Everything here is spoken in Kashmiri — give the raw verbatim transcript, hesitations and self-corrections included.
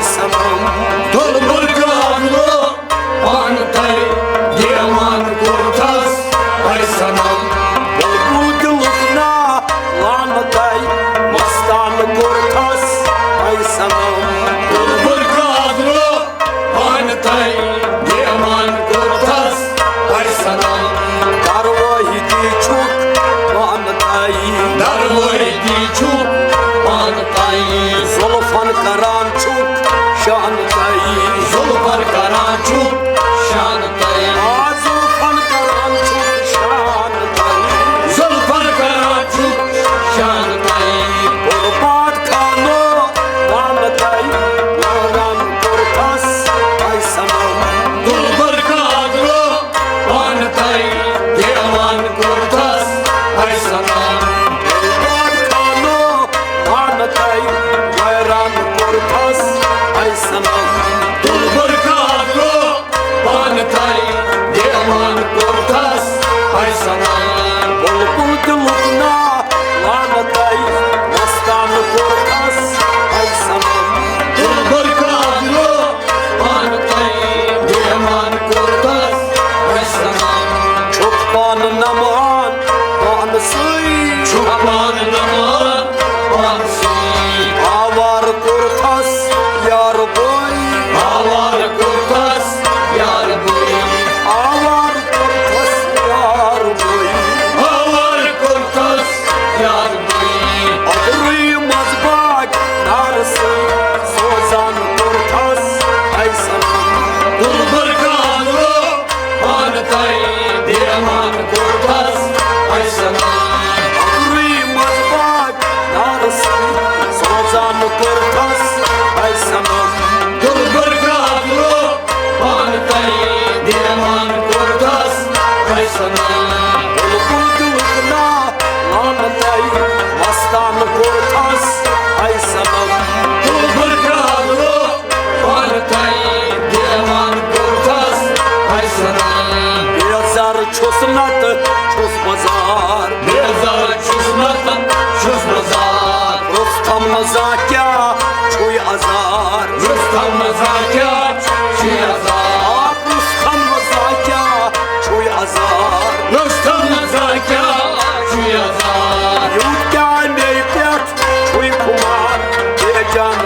صنم۔ دُلبر کالو پانہٕ تَے گیوان کوٚرتھس اے صنم۔ بُلبُل دِلُک ناو لانہٕ تَے مستانہٕ کوٚرتھس اے صنم۔ دُلبر کالو پانہٕ تَے گیوان کوٚرتھس اے صنم۔ دروٲہی تہِ چھُکھ پانہٕ تَے۔ دروٲہی تہِ چھُکھ پانہٕ تَے۔ زُلفن کران چھُکھ شانہٕ تَے۔ زُلفن کران چھُکھ شانہٕ تَے۔ آ، زُلفن کران چھُکھ شانہٕ تَے۔ زُلفن کران چھُکھ شانہٕ تَے۔ قربان خانو پانہٕ تَے وٲران کوٚرتھس اے صنم۔ دُلبر کالو پانہٕ تَے گیوان کوٚرتھس اے صنم۔ قربان خانو پانہٕ تَے وٲران کوٚرتھس اے صنم۔ دُلبر کالو پانہٕ تَے گیوان کوٚرتھس اے صنم۔ بُلبُل دِلُک ناو لانہٕ تَے مستانہٕ کوٚرتھس اے صنم۔ دُلبر کالو پانہٕ تَے گیوان کوٚرتھس اے صنم۔ چھُکھ پانہٕ نمان پانہٕ سٕے۔ چھُکھ پانہٕ نمان پانہٕ سٕے۔ آوارٕ کوٚرتھس یارٕ بٔے۔ آوارٕ کوٚرتھس یارٕ بٔے۔ آوارٕ کوٚرتھس یارٕ بٔے۔ آوارٕ کوٚرتھس یارٕ بٔے۔ اوترٕے منٛز باغ نارٕ سٕے سوزان کوٚرتھس اے صنم۔ دُلبر کالو پانہٕ تَے دیوان کوٚرتھس اے صنم۔ اوترٕے منٛز باغ نارٕ سٕے سوزان کوٚرتھس اے صنم۔ دُلبر کالو پانہٕ تَے دیوان کوٚرتھس اے صنم۔ بُلبُل دِلُک ناو لانہٕ تَے مستانہٕ کوٚرتھس اے صنم۔ دُلبر کالو پانہٕ تَے دیوان کوٚرتھس اے صنم۔ بیزار چھُس نتہٕ چھُس بازار۔ بیزار چھُس نتہٕ چھُس بازار۔ رُستم نزا کیٛاہ چھُے عذار؟ رُستم نزا کیٛاہ چھُے عذار؟ آ، رُستم نزا کیٛاہ چھُے عذار؟ رُستم نزا کیٛاہ چھُے عذار؟ یوٗت کیٛاہ مے پٮ۪ٹھ چھُے خُمار؟ بے جان